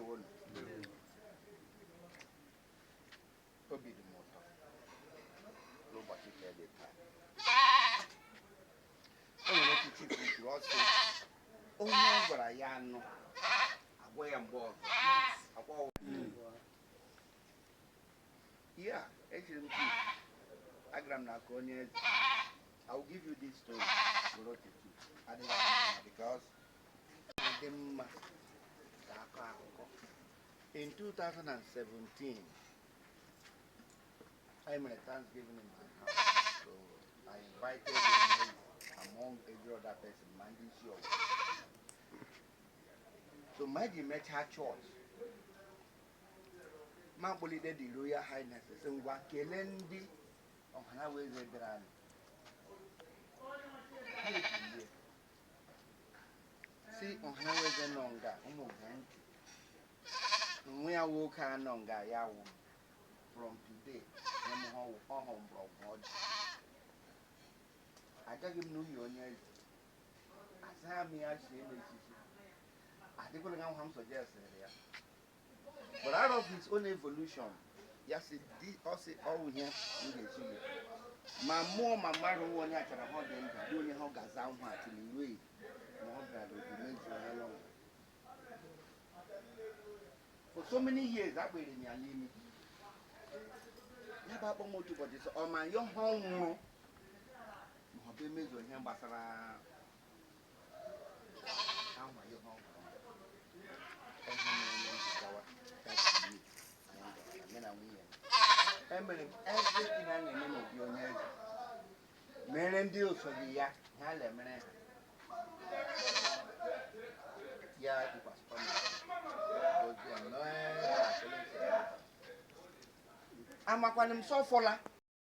Ndewonu. Obi dị m ụtọ n'ụbọchị nke dị taa. O nwere otu chief kwuru, ọ sị onye a gwara ya anụ agwa ya mgbe ọzọ agwa ya. Echiri m chief, agara m na nke onye eze. I will give you this story were otu chief adịghị mma because adị mma ka akọ akụkọ. In 2017, I mere Thanksgiving in my house, so I invited him among every other person, ma ndị isi ọgwụ. So ma ji mechaa chọọchị, ma kpọlite the Royal Highness, sị ngwa kelee ndị ọhana eze bịara anyị. Ha ebilie si ọhana eze nọ nga ụmụ gee ntị, nwa ya nwoke a nọ nga ya wụ from today nye m ha ọhụ mgbọrọgwụ ọjị. Agaghị m n'ụlọ onye eze asaa m ya sie m echichi adịkwala nga nwa m suggested ya, but out of his own evolution ya si di ọ sị ọwụ ihe m ga-echi gị ma mmụọ ma mmadụ nwa onye achara ha dị ndụ dị onye ha ga-aza nhụ atili ruo ma ọ bịara obi mezuo ya n'ụlọ. For so many years akpịrị m ya n'imi ya bụ akpọ m otu ụbọchị sị ọ ma ya ha ọ nwụrụ ma ọ bụ emezuo ihe gbasara anwa ya ha ọ nwụrụ. Ihe mere m ji gawa that year, anyị gara, mụ na nwunye m. Emere m everything a na-eme n'obi onye eze, mere ndị osoghị ya ha na-emere ha ya dịkwasịkwa m gozie m. Amakwana m sọfọla.